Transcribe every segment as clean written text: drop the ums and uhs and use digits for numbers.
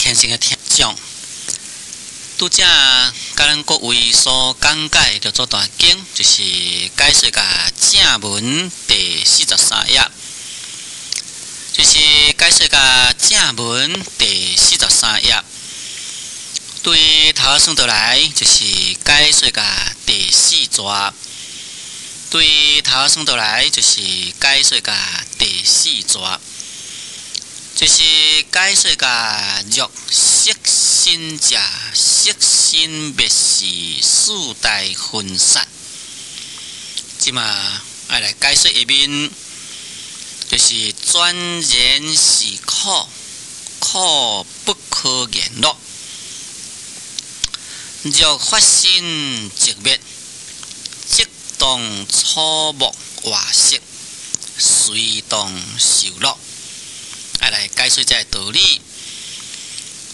虔誠的聽眾，拄才佮咱各位所講解的六祖壇經，就是解說共正文第四十三頁，就是解說共正文第四十三頁。對頭仔算倒來，就是解說共第四逝。對頭仔算倒來，就是解說共第四逝。就是解說共若色身者，色身滅時，四大分散。這馬愛來解說下面，就是全然是苦，苦不可言樂。若法身寂滅，即當草木活色，隨當受樂。愛來解說這个道理，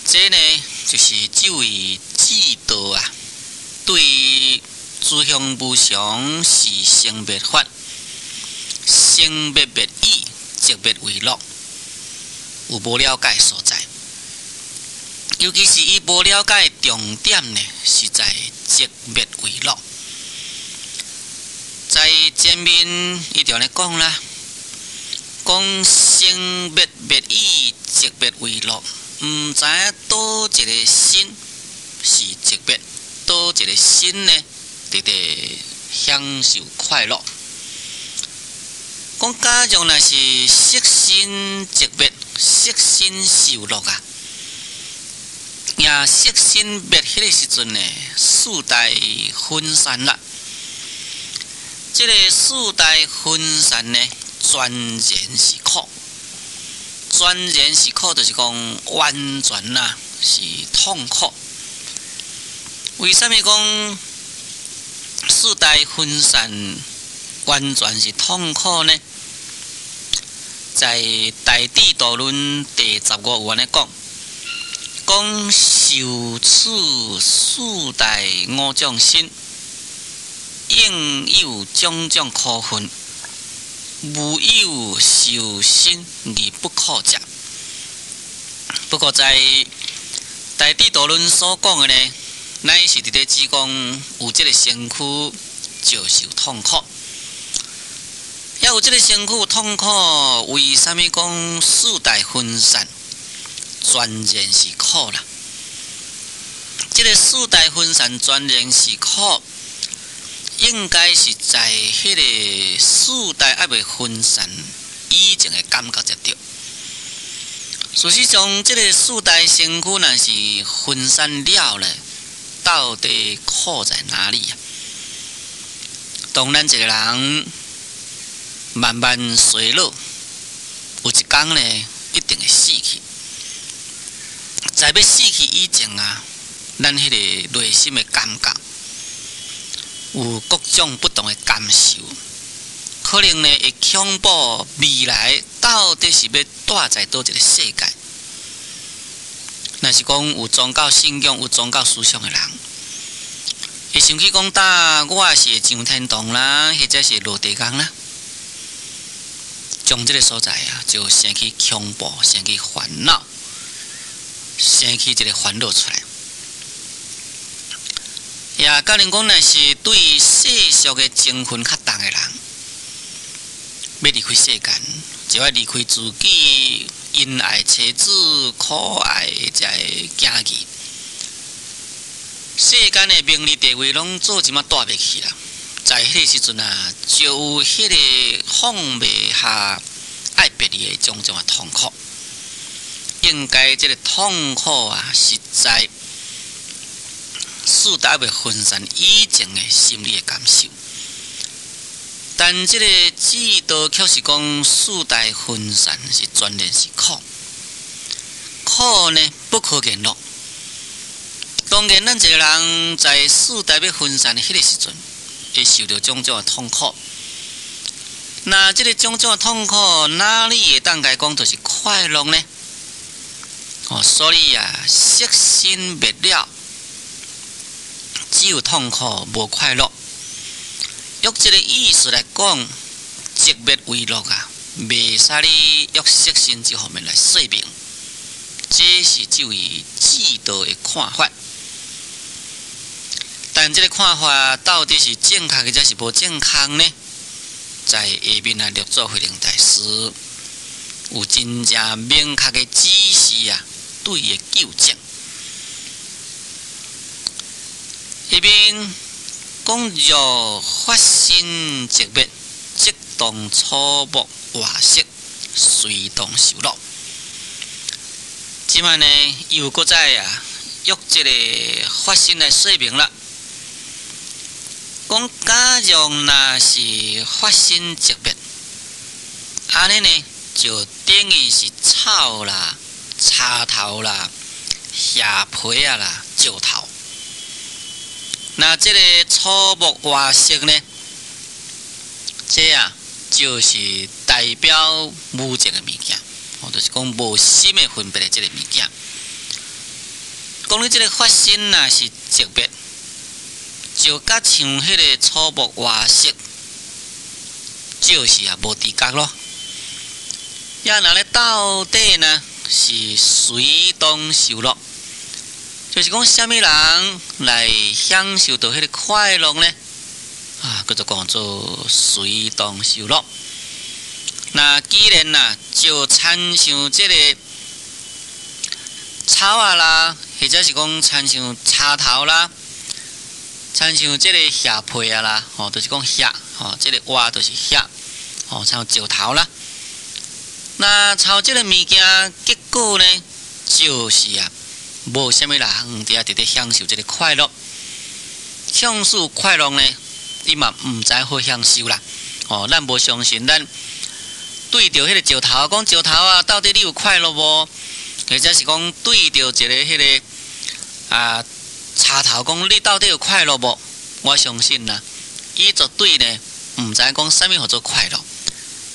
這呢就是這位智道啊，對諸行無常是生滅法，生滅滅已，寂滅為樂，有無了解所在。尤其是伊無了解重點呢，是在寂滅為樂。在前面伊就按呢講啦。講生滅滅已，寂滅為樂，毋知影佗一个身是寂滅，佗一个身呢，佇咧享受快樂。講假如若是色身寂滅，色身受樂啊，也色身滅彼个時陣呢，四大分散啦。這个四大分散呢，全然是苦，全然是苦，就是講完全啊是痛苦。為啥物講四大分散完全是痛苦呢？在《大智度論》第15有按呢講，講受此四大五種身，應有種種苦恨。無有受身而不苦者。不過在《大智度論》所講的呢，乃是佇咧指講有這个身軀就受痛苦。抑有這个身軀痛苦，為啥物講四大分散全然是苦啦？這个四大分散全然是苦。應該是在彼个四大猶未分散以前的感覺才對。事實上，這个四大身軀若是分散了咧，到底苦在哪裡啊？當咱一个人慢慢衰老，有一工呢，一定會死去。在欲死去以前啊，咱彼个內心的感覺，有各種不同的感受，可能呢會恐怖未來到底是欲蹛在佗一个世界。若是講有宗教信仰、有宗教思想的人，會想起講，搭我是會上天堂啦，或者是落地獄啦，將這个所在啊，就生起恐怖，生起煩惱，生起這个煩惱出來。也假如講，若是對世俗的情分較重的人，欲離開世間，就愛離開自己恩愛妻子、可愛的這个囝兒，世間的名利地位攏做這馬帶袂去啦。在彼个時陣啊，就有彼个放袂下愛別離的種種的痛苦。應該這个痛苦啊，實在四大猶未分散以前的心理的感受，但這个智道卻是講四大分散是全然是苦，苦呢不可言樂。當然，咱一个人在四大欲分散的彼个時陣，會受著種種的痛苦。那這个種種的痛苦，哪裡會當共講做是快樂呢？哦，所以啊，色身滅了，只有痛苦，無快樂。用這个意思來講，寂滅為樂啊，袂使你用色身這方面來說明。這是這位智道的看法。但這个看法到底是正確的，抑是無正確呢？在下面啊，六祖慧能大師有真正明確的指示啊，對伊糾正。下面講若法身寂滅，則當草木瓦石隨當受樂。這擺呢，又閣再啊，約這个法身來說明啦。講假若若是法身寂滅，按呢呢就等於是草啦、柴頭啦、葉皮仔啦、石頭。那這个草木瓦石呢？這啊就是代表無情的物件，哦，就是講無心的分別的這个物件。講你這个法身若是寂滅，就佮像彼个草木瓦石，就是啊無知覺咯。也若咧到底呢是隨當受樂，就是講啥物人來享受著彼个快樂呢？啊，叫做講做隨當受樂。那既然啊，就親像這个草仔啦，或者是講親像柴頭啦，親像這个葉皮仔啦，吼，就是講葉，吼，這个瓦就是葉，吼，像石頭啦。那抄這个物件，結果呢，就是啊，無啥物人佇遐佇咧享受這个快樂，享受快樂呢，伊嘛毋知好享受啦。哦，咱無相信，咱對著彼个石頭講石頭啊，到底你有快樂無？或者是講對著一个彼个啊柴頭講你到底有快樂無？我相信啦，伊絕對呢毋知講啥物號做快樂，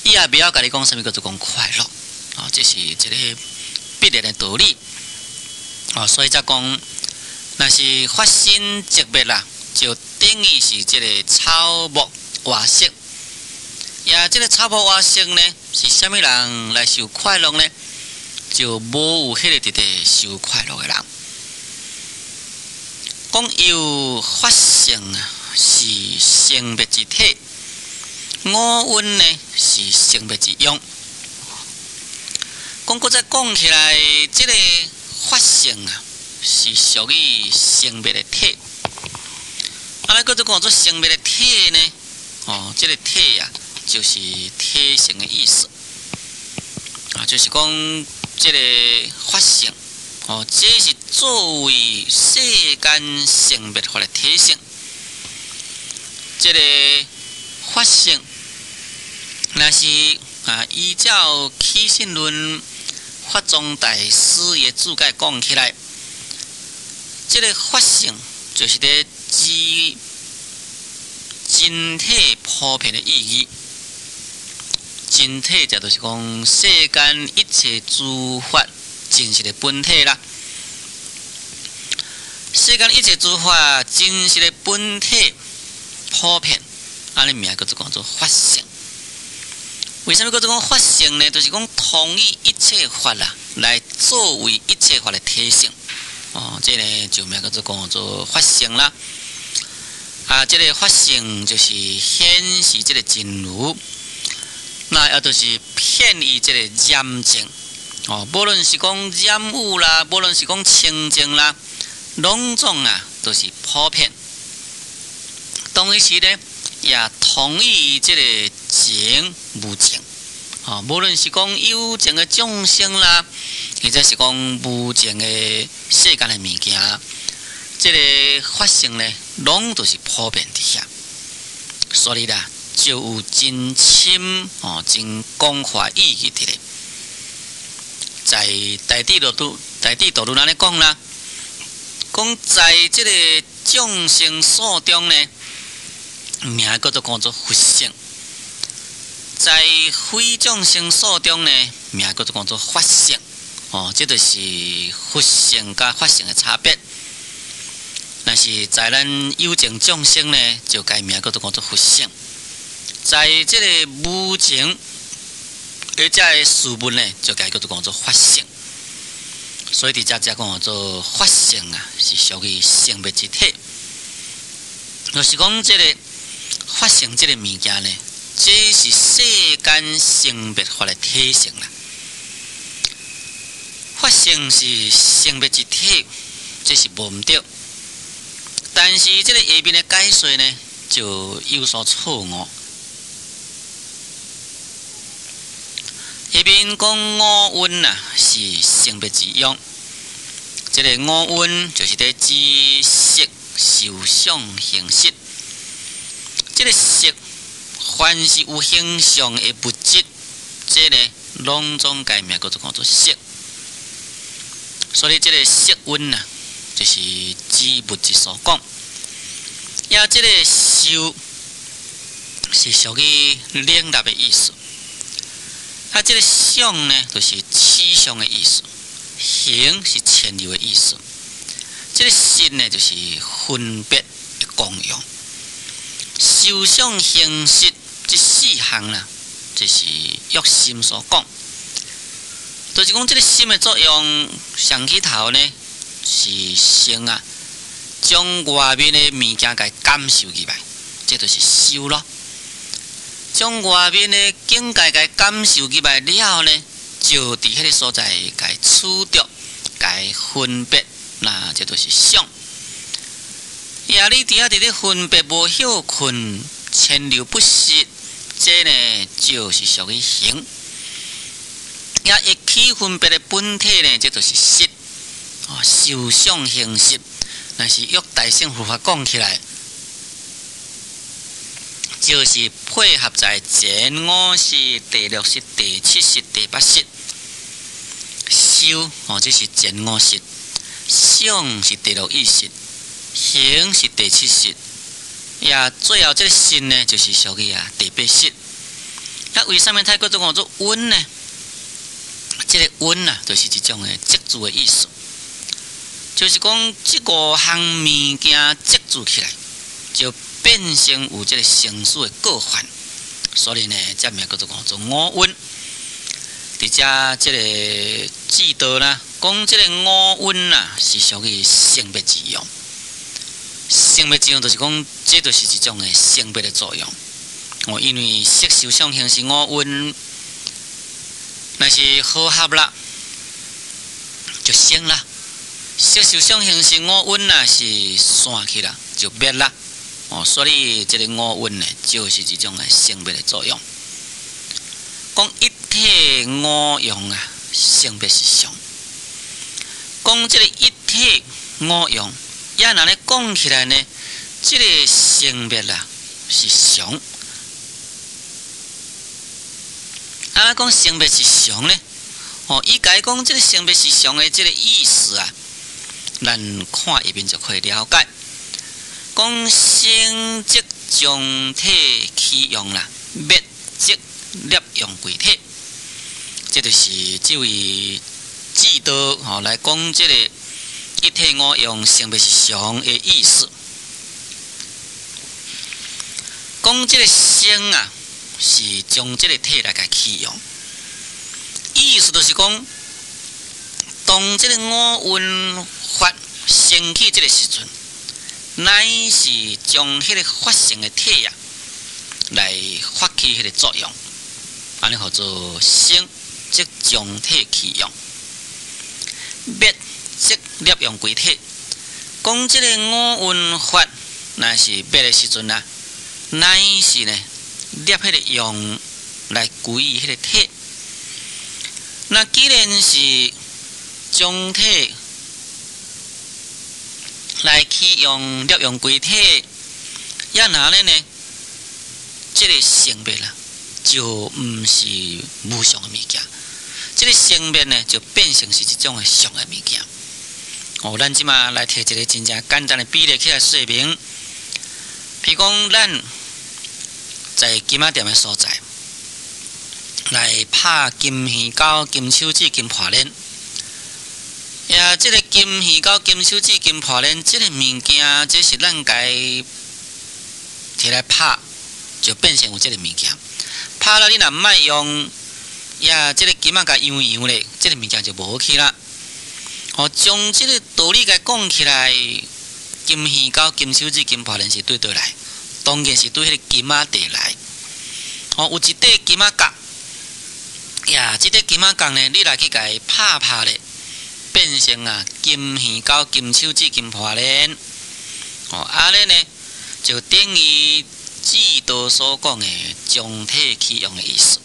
伊也袂曉共你講啥物叫做講快樂。哦，這是一个必然的道理。哦，所以才講，若是法身寂滅啦，就等於是這个草木瓦石。也這个草木瓦石呢，是啥物人來受快樂呢？就無有彼个佇咧受快樂的人。講有法性啊，是生滅之體；五蘊呢，是生滅之用。講閣再講起來，這个法性啊，是屬於生滅的體。啊，咱閣做講做生滅的體呢？哦，這个體啊，就是體性的意思。啊，就是講這个法性，哦，這是作為世間生滅法的體性。這个法性，若是啊，依照起信論法宗大師的注解講起來，這个法性就是咧指真體普遍的意義。真體這就是講世間一切諸法真實的本體啦。世間一切諸法真實的本體普遍，按呢名叫做講做法性。為啥物叫做講法性呢？就是講統一一切法啦，來作為一切法的體性。哦，這个就名叫做講做法性啦。啊，這个法性就是顯示這个真如，那也就是遍於這个染淨。哦，無論是講染污啦，無論是講清淨啦，攏總啊，都是普遍。同一時呢，也統一於這个情無情。哦，無論是講有情的眾生啦，或者是講無情的世間的物件，這个法性呢，攏都是普遍佇遐。所以啦，就有真深哦，真廣闊意義佇咧。在大智度論，大智度論按呢講啦，講在這个眾生數中呢，名叫做講做佛性；在非眾生數中呢，名叫做講做法性。哦，這就是佛性佮法性的差別。若是在咱有情眾生呢，就改名叫做講做佛性；在這个無情，而這个事物呢，就改叫做講做法性。所以佇遮才講做法性啊，是屬於生滅之體。就是講這個法性這個物件呢，這是世間生滅法的體性啦。法性是生滅之體，這是無毋對。但是這個下面的解說呢，就有所錯誤。下面講五蘊啊，是生滅之用。這個五蘊就是咧指色、受、想、行、識。這個色，凡是有形象的物質，這個攏總改名叫做叫做色。所以這個色蘊啊，就是指物質所講。也這個受是屬於領納的意思。啊，這個想呢，就是取相的意思；行是遷流的意思。這個識呢，就是分別的功用。受想行識這四項啦，這是約心所講。就是講這個心的作用，上起頭呢是先啊，將外面的物件共感受入來，這就是受咯。將外面的境界共感受入來了後呢，就佇彼個所在共取著、共分別，那這就是想。呀，你佇遐佇咧分別無歇睏、遷流不息，這呢就是屬於行。也會起分別的本體呢，這就是識。哦，受想行識，若是約大乘佛法講起來，就是配合在前五識、第六識、第七識、第八識。受哦，這是前五識；想是第六意識；行是第七識。也最後這個識呢，就是屬於啊第八識。啊，為啥物太叫做叫做蘊呢？這個蘊啊，就是一種的積聚的意思，就是講這五項物件積聚起來，就變成有這個生死的過患。所以呢，這名叫做叫做五蘊。佇遮這個智度啦，講這個五蘊啊，是屬於生滅之用。生滅之用就是講，這就是一種的生滅的作用。哦，因為色受想行識五蘊，若是和合啦，就生啦；色受想行識五蘊若是散去啦，就滅啦。哦，所以這個五蘊呢，就是一種的生滅的作用。講一體五用啊，生滅是常。講這個一體五用，也若咧講起來呢，這個生滅啊是常。啊，講生滅是常呢？哦，伊共伊講這個生滅是常的這個意思啊，咱看一遍就可以了解。講生則將體起用啦，滅則攝用歸體，這就是這位智度吼來講這個一體五用生滅是常的意思。講這個生啊，是將這個體來共起用，意思就是講，當這個五蘊法生起這個時陣，乃是將彼個法性的體啊，來發起彼個作用，按呢號做生，則將體起用；滅則攝用歸體。講這個五蘊法，若是滅的時陣啊，乃是呢攝彼個用來歸於彼個體。那既然是將體來起用攝用歸體，也若呢呢，這個生滅啦，就毋是無常的物件。這個生滅呢，就變成是一種的常的物件。哦，咱這馬來提一個真正簡單的比例起來說明。譬如講，咱在金仔店的所在來拍金魚膠、金手指、金破鏈。呀，這個金魚膠、金手指、金破鏈，這個物件，這是咱家提來拍，就變成有這個物件。拍了你若毋愛用，呀，這個金仔共揚揚咧，這個物件就無去啦。吼，將這个道理共講起來，金耳狗、金手指、金破鏈是對佗來？當然是對彼个金仔地來。吼，有一塊金仔角，呀，這塊金仔角呢，你來去共伊拍拍咧，變成啊金耳狗、金手指、金破鏈。吼，按呢呢，就等於智道所講的將體起用的意思。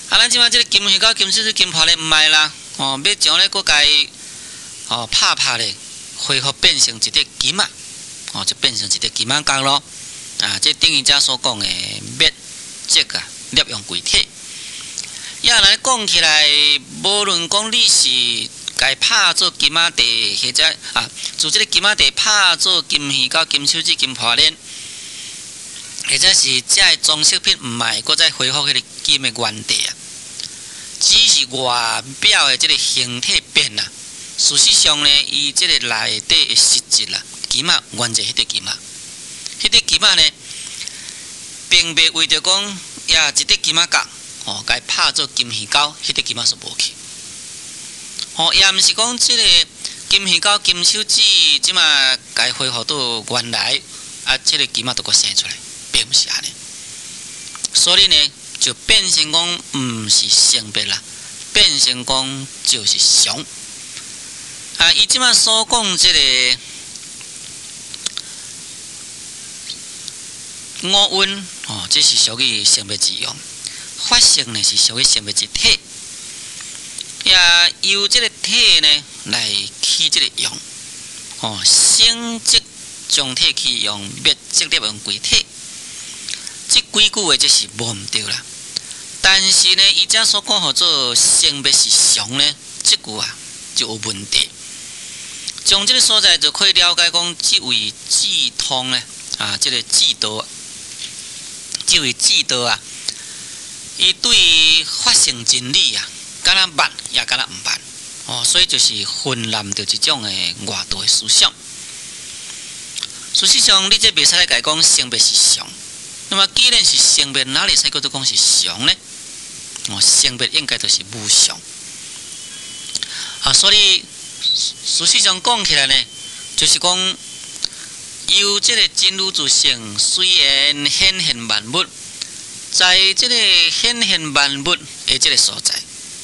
啊，咱這擺這个金耳狗、金手指、金破鏈毋愛啦。吼，欲將咧閣共伊吼拍拍咧，恢復變成一塊金仔，吼，就變成一塊金仔角囉。啊，這等於遮所講的滅寂啊，攝用歸體。也來講起來，無論講你是共伊拍做金仔地，或者啊，自這个金仔地拍做金耳狗、金手指、金破鏈，或者是遮个裝飾品毋愛，閣再恢復彼个金的原地啊。只是外表的這个形體變啦，事實上呢，伊這個內底的實質啦，金仔原是彼塊金仔，彼塊金仔呢，並袂為著講呀一塊金仔角，吼，共伊拍做金耳狗，彼塊金仔就無去。吼，也毋是講這个金耳狗、金手指，這馬共伊恢復到原來，啊，這个金仔就閣生出來，並毋是按呢。所以呢，就變成講毋是生滅啦，變成講就是常。啊，伊這馬所講這个五蘊吼，這是屬於生滅之用；法性呢是屬於生滅之體。也由這个體呢來起這个用，吼，生則將體起用，滅則攝用歸體。這幾句話這是無毋對啦，但是呢，伊遮所講號做生滅是常呢，這句啊就有問題。從這个所在就可以了解講，這位智通呢，啊，這个智道，這位智道啊，伊對法性真理啊，敢若捌也敢若毋捌，哦，所以就是混亂著一種的外道的思想。事實上，你這袂使來共伊講生滅是常。那麼既然是生滅，哪裡使閣做講是常呢？哦，生滅應該就是無常。啊，所以事實上講起來呢，就是講由這个真如自性隨緣顯現萬物，在這个顯現萬物的這个所在，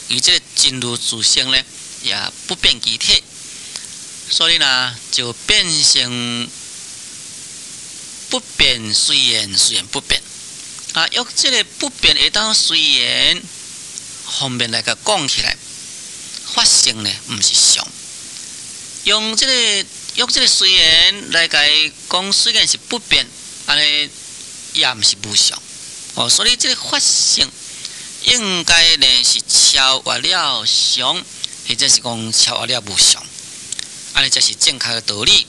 伊這个真如自性呢，也不變其體，所以呢，就變成不變隨緣，隨緣不變。啊，用這个不變會當隨緣方面來共講起來，法性呢，毋是常。用這个隨緣來共伊講，雖然是不變，按呢也毋是無常。哦，所以這个法性應該呢是超越了常，或者是講超越了無常，按呢才是正確的道理。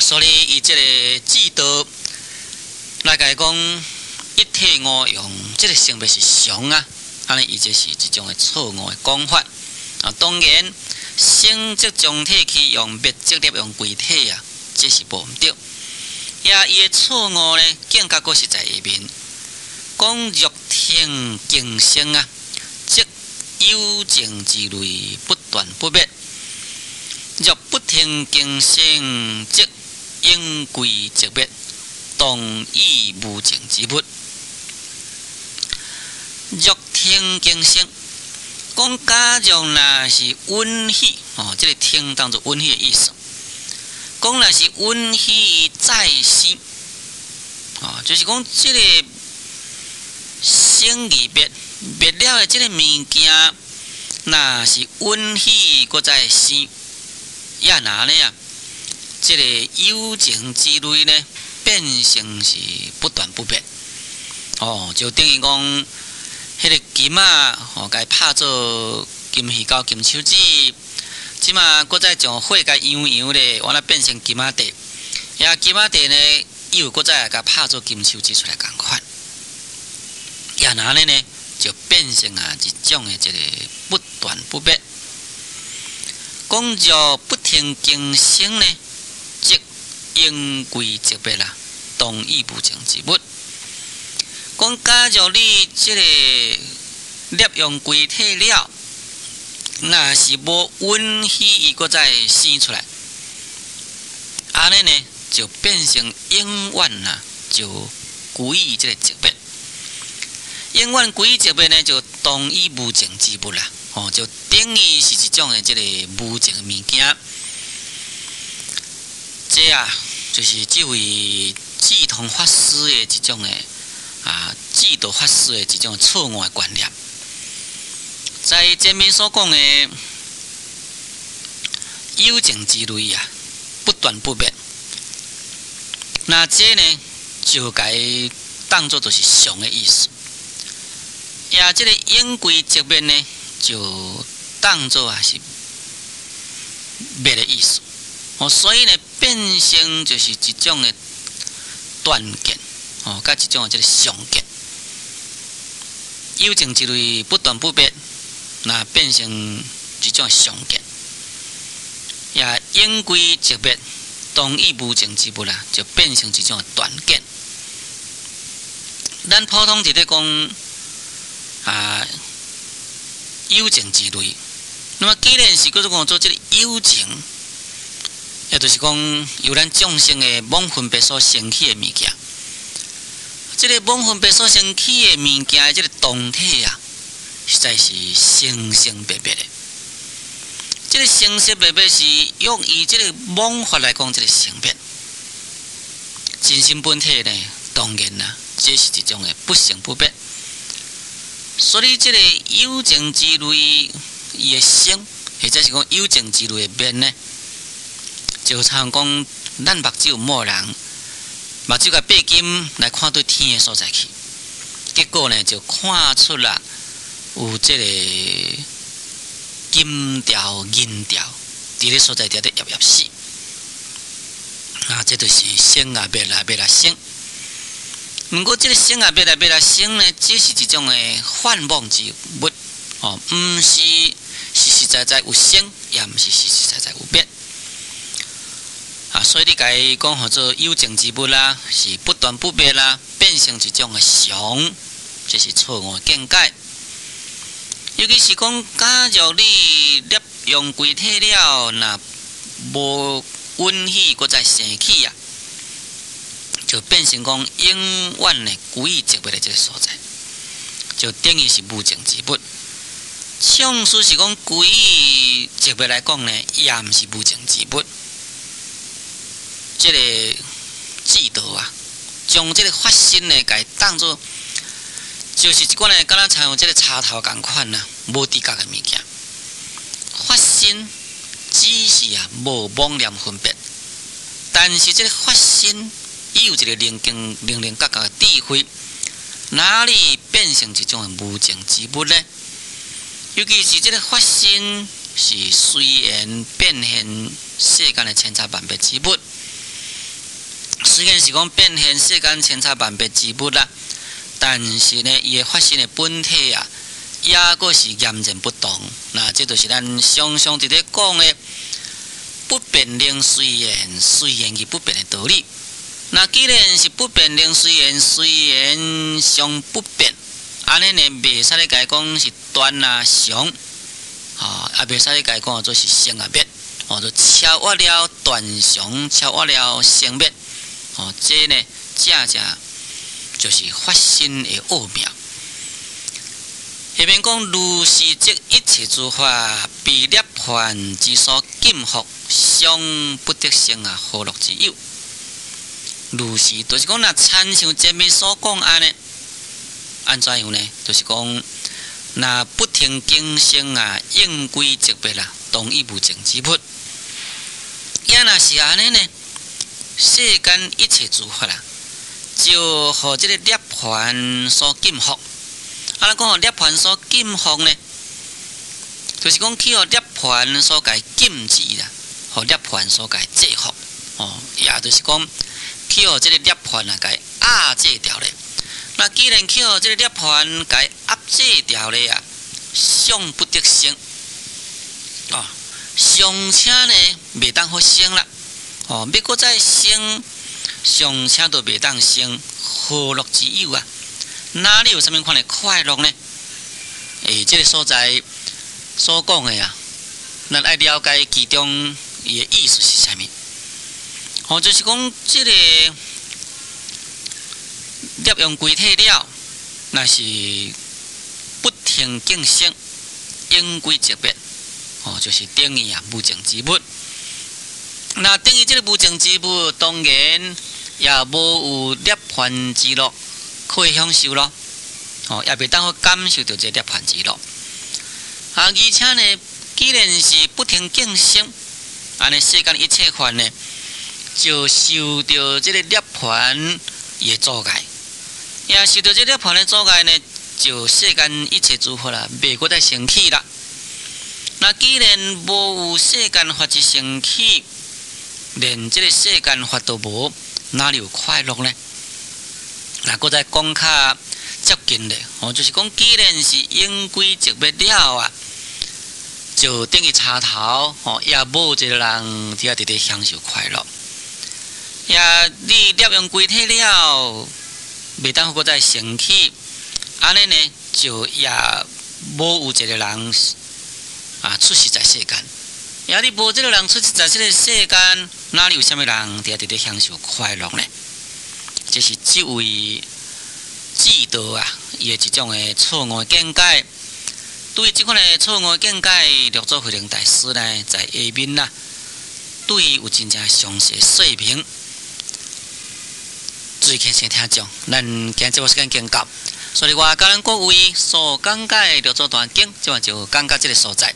所以，伊這个智道來共伊講一體五用，這个生滅是常啊，按呢伊這是一種的錯誤的講法。啊，當然，生則將體起用，滅則攝用歸體啊，這是無毋對。也伊的錯誤呢，更加閣是在下面講若聽經生啊，則有情之類不斷不滅；若不聽經生，則永歸寂滅，同以無情之物。若聽經生，講假如若是允許哦，這个聽當做允許的意思。講若是允許伊再生，哦，就是講這个生而滅，滅了的這个物件，若是允許伊閣再生，也若按呢啊？這个有情之類呢，變成是不斷不滅，哦，就等於講，彼个金仔，吼，共伊拍做金耳狗、金手指，這馬閣再將火共揚揚咧，完了變成金仔地，也金仔地呢，又閣再共拍做金手指出來仝款，也若按呢呢，就變成啊一種的這个不斷不滅。講若不聽經生呢，則永歸寂滅啦，同以無情之物。講假如你這个攝用歸體了，若是無允許伊閣再生出來，按呢呢就變成永遠啊，就歸於這個寂滅。永遠歸於寂滅呢，就同於無情之物啦。哦，就等於是一種的這個無情的物件。這啊，就是這位智通法師的一種的啊，智度法師的一種錯誤的觀念。在前面所講的有情之類啊，不斷不滅。那這呢，就共伊當做就是常的意思。也這個永歸寂滅呢，就當做也是滅的意思。哦，所以呢，變成就是一種的斷見，哦，佮一種的這個常見。有情之類不斷不滅，那變成一種常見。也永歸寂滅，同於無情之物啦，就變成一種斷見。咱普通佇咧講啊，有情之類，那麼既然是叫做講做這個有情，也就是講由咱眾生的妄分別所生起的物件。這個妄分別所生起的物件的這個當體啊，實在是生生滅滅的。這個生生滅滅是用以這個妄法來講，這個生滅。真心本體呢，當然啦，這是一種的不生不滅。所以這個有情之類伊的生，或者是講有情之類的滅呢，就親像講咱目睭耄人，目睭共閉金來看對天的所在去，結果呢就看出啦有這個金條銀條佇咧所在佇咧燁燁死，啊，這就是生啊滅啊滅啊生。毋過這個生啊滅啊滅啊生呢，只是一種的幻妄之物，哦，毋是實實在在有生，也毋是實實在在有滅。啊，所以你共伊講號做有情之物啦，是不斷不滅啦，變成一種的常，這是錯誤的見解。尤其是講，假如你涅槃歸體了，若無允許閣再生起啊，就變成講永遠的歸於寂滅的這個所在，就等於是無情之物。縱使是講歸於寂滅來講呢，也毋是無情之物。這個智度啊，將這個法身呢，共伊當做就是一款呢，敢若親像這個插頭仝款啊，無知覺的物件。法身只是啊，無妄念分別，但是這個法身伊有一個靈境、靈靈覺覺的智慧，哪裡變成一種無情之物呢？尤其是這個法身是隨緣變現世間的千差萬別之物。雖然是講變現世間千差萬別之物啦，但是呢，伊的法身的本體啊，也閣是嚴然不動。那這就是咱常常佇咧講的不變能隨緣，隨緣而不變的道理。那既然是不變能隨緣，隨緣常不變，按呢呢，袂使咧共伊講是斷啊常，啊，也袂使咧共伊講做是生啊滅，哦，就超越了斷常，超越了生滅。哦，這呢，正正就是法身的奧妙。下面講如是則一切諸法被涅槃之所禁縛，尚不得成啊和樂之有。如是，就是講若親像前面所講按呢，按怎樣呢？就是講若不停更生啊，永歸寂滅啦，同於無情之物。也若是按呢呢？世間一切諸法啦，就予這個涅槃所禁縛。啊，咱講予涅槃所禁縛呢，就是講去予涅槃所共禁止啦，予涅槃所共制服。哦，也就是講去予這個涅槃啊，共壓制掉咧。那既然去予這個涅槃共壓制掉咧啊，尚不得生。哦，尚且呢，袂當好生啦。哦，欲閣再生，尚且都袂當生和樂之有啊！哪裡有啥物款的快樂呢？欸，這個所在，所講的啊，咱愛了解其中伊的意思是啥物。吼，就是講這个涅槃歸體了，若是不停境生，永歸寂滅，吼，就是等於啊無淨之物。那等於這个無淨之物，當然也無有涅槃之樂可以享受咯。吼，也袂當去感受著這涅槃之樂。啊，而且呢，既然是不停境生，按呢世間一切法呢，就受著這个涅槃的阻礙，也受著這涅槃的阻礙呢，就世間一切諸法啦，袂閣再生起啦。那既然無有世間法之生起，連這个世間法都無，哪裡有快樂呢？那閣再講較接近的，哦，就是講，既然是永歸寂滅了啊，就等於插頭，吼，也無一個人佇遐佇咧享受快樂。也你涅槃歸體了，袂當閣再生起，按呢呢，就也無有一個人啊出世在世間。也你無這個人出世在這個世間，哪裡有啥物人佇遐佇咧享受快樂呢？這是這位智道啊，伊的一種的錯誤見解。對這款的錯誤見解，六祖慧能大師呢，在下面啊，對伊有真正詳細說明。注意聽先聽眾，咱今日節目時間已到，所以我佮咱各位所講解六祖壇經，這晚就講到這个所在。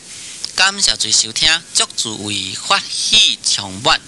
感謝諸位收聽，祝諸位法喜充滿。